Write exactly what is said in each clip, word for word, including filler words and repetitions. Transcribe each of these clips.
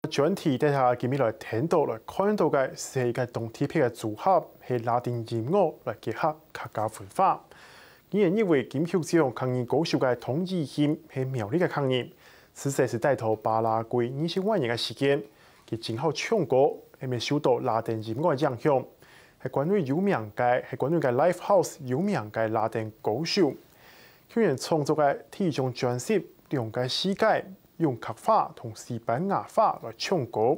專題底下今日來聽到、來看到个係一個當特別个組合，係拉丁音樂來結合客家文化。今年入圍金曲獎客語歌手个唐藝沁係苗栗个客人，自細係戴在巴拉圭二十外年个時間，佢真好唱歌，也免受到拉丁音樂影響，係關內有名个，係關內个live house有名个拉丁歌手。去年創作个第一張專輯《兩個世界》， 用客話同西班牙話來唱歌。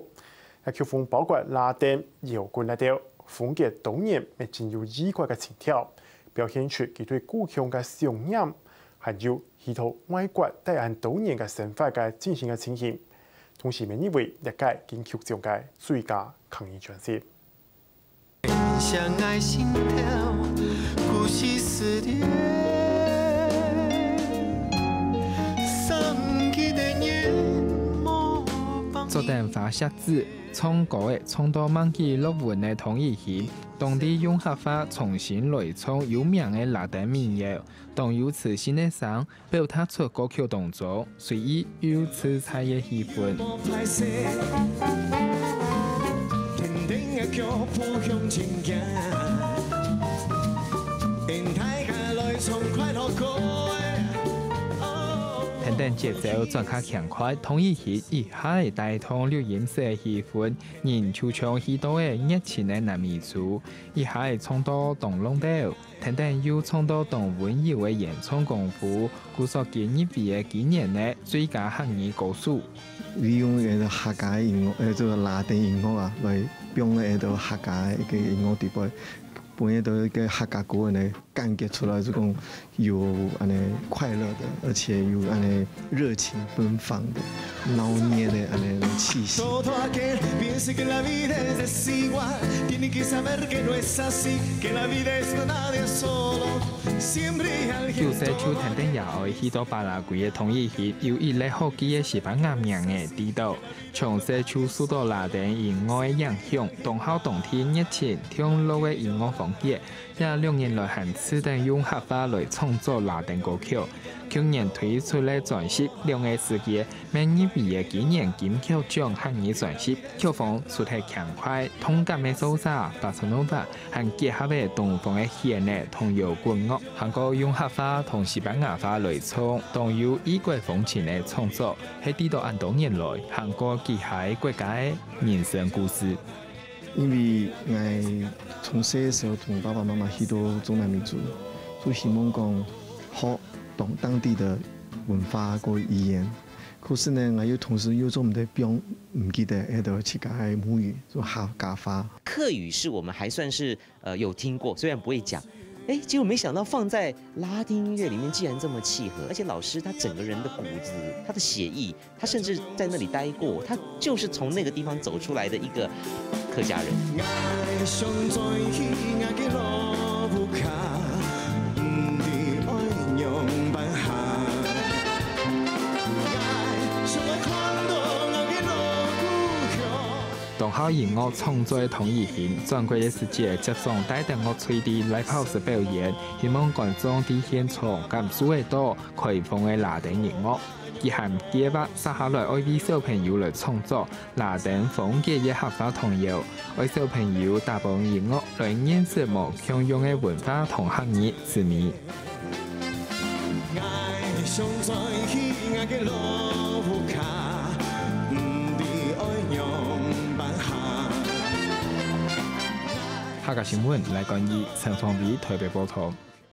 該曲風包括拉丁、搖滾等，風格多元，也真有異國个情調，表現出佢對故鄉个想念，還有去到外國待恁多年个生活个精神个情形。同時，也入圍這屆金曲獎个最佳客語專輯。 著等花錫子，唱歌仔唱到吂記落韻个唐藝沁，當地用客話重新來唱有名个拉丁民謠，當有磁性个聲， 表達出歌曲當中隨意又自在个氣氛。跈等節奏轉較輕快，唐藝沁一下仔帶動錄音室个氣氛，人就像去到仔熱情个南美洲，一下仔唱到當浪兜。 跈等又唱到當溫柔个原創功夫，故所今入圍个今年个最佳客語歌手。利用這個客家个音樂，呃，這個拉丁音樂啊，來放在這個客家个一個音樂底背，分這個一個客家歌个感覺出來，就講有恁呢快樂的，而且有恁呢熱情奔放的、鬧熱的恁呢氣息。 九歲就跈等爺哀去到巴拉圭个唐藝沁，有一個好記个西班牙名仔知著。從細就受到拉丁音樂个影響，當好當地熱情、跳樂个音樂風格，這六年來還試等用客話來創作拉丁歌曲。去年推出个專輯《兩個世界》， 乜入圍个今年金曲獎客語專輯，曲風除忒輕快、動感个salsa、bossa nova，還結合了東方个弦樂同搖滾樂，還過用客話同西班牙話來唱，當有異國風情个創作，係知著恁多年來，還過其他國家个人生故事。因為𠊎從細个時候同爸爸媽媽去到中南美洲，就希望講學當當地的文化和語言。 可是呢，𠊎又同時又做毋得放毋記得該兜自家个母語，做客家話。客語是我們還算是，呃，有聽過，雖然不會講。誒，結果沒想到放在拉丁音樂裡面竟然這麼契合，而且老師他整個人的骨子，他的血液，他甚至在那裡待過，他就是從那個地方走出來的一個客家人。當好音樂創作个唐藝沁，轉國个時節，接上帶等樂隊在live house表演，希望觀眾在現場感受得到開放个拉丁音樂。佢還計畫接下來愛為小朋友來創作拉丁風格个客話童謠，愛小朋友搭幫音樂來認識無共樣个文化同客語滋味。 客家新聞，來關注，陳崇偉台北報導。